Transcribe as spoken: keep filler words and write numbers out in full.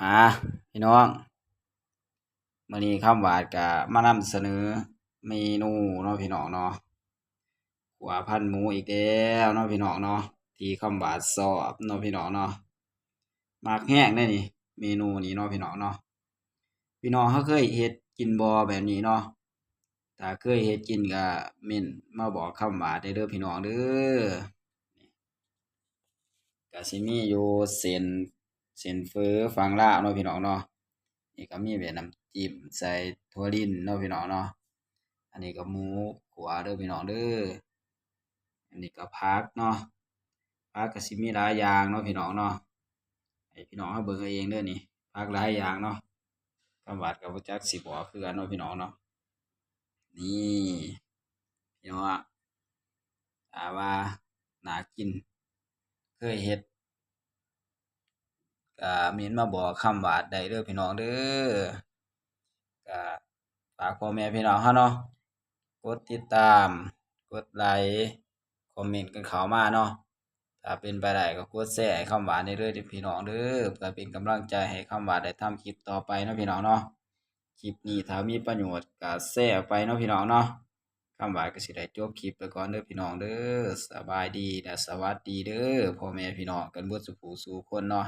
อ่า พี่น้อง มื้อนี้คำหวาดก็มานำเสนอเมนูเนาะพี่น้องเนาะ ขัวพันหมูอีกแล้วเนาะพี่น้องเนาะ ที่คำหวาดชอบเนาะพี่น้องเนาะ มักแฮงเด้นี่ เมนูนี้เนาะพี่น้องเนาะ พี่น้องเฮาเคยเฮ็ดกินบ่แบบนี้เนาะ ถ้าเคยเฮ็ดกินก็เม้นมาบอกคำหวาดได้เด้อพี่น้องเด้อ ก็สิมีอยู่เส้น เส้นเฝอฝั่งลาวเนาะพี่น้องเนาะ นี่ก็มีแบบน้ำจิ้มใส่ถั่วดินเนาะพี่น้องเนาะ อันนี้ก็หมูขัวเด้อพี่น้องเด้อ อันนี้ก็ผักเนาะ ผักก็สิมีหลายอย่างเนาะพี่น้องเนาะ ให้พี่น้องเฮาเบิ่งเอาเองเด้อนี่ ผักหลายอย่างเนาะ คำหวาดก็บ่จักสิบอกคือกันเนาะพี่น้องเนาะ นี่ พี่น้องอะ ถ้าว่าน่ากิน เคยเฮ็ด ก็เม้นมาบอกคำหวาดได้เด้อพี่น้องเด้อ ก็ฝากพ่อแม่พี่น้องเฮาเนาะ กดติดตาม กดไลค์ คอมเมนต์กันเข้ามาเนาะ ถ้าเป็นไปได้ก็กดแชร์ให้คำหวาดได้เด้อพี่น้องเด้อ เพื่อเป็นกำลังใจให้คำหวาดได้ทำคลิปต่อไปเนาะพี่น้องเนาะ คลิปนี้ถ้ามีประโยชน์ก็แชร์ออกไปเนาะพี่น้องเนาะ คำหวาดก็สิได้จบคลิปไปก่อนเด้อพี่น้องเด้อ สบายดีและสวัสดีเด้อ พ่อแม่พี่น้องกันเบิดสู่ผู้สู่คนเนาะ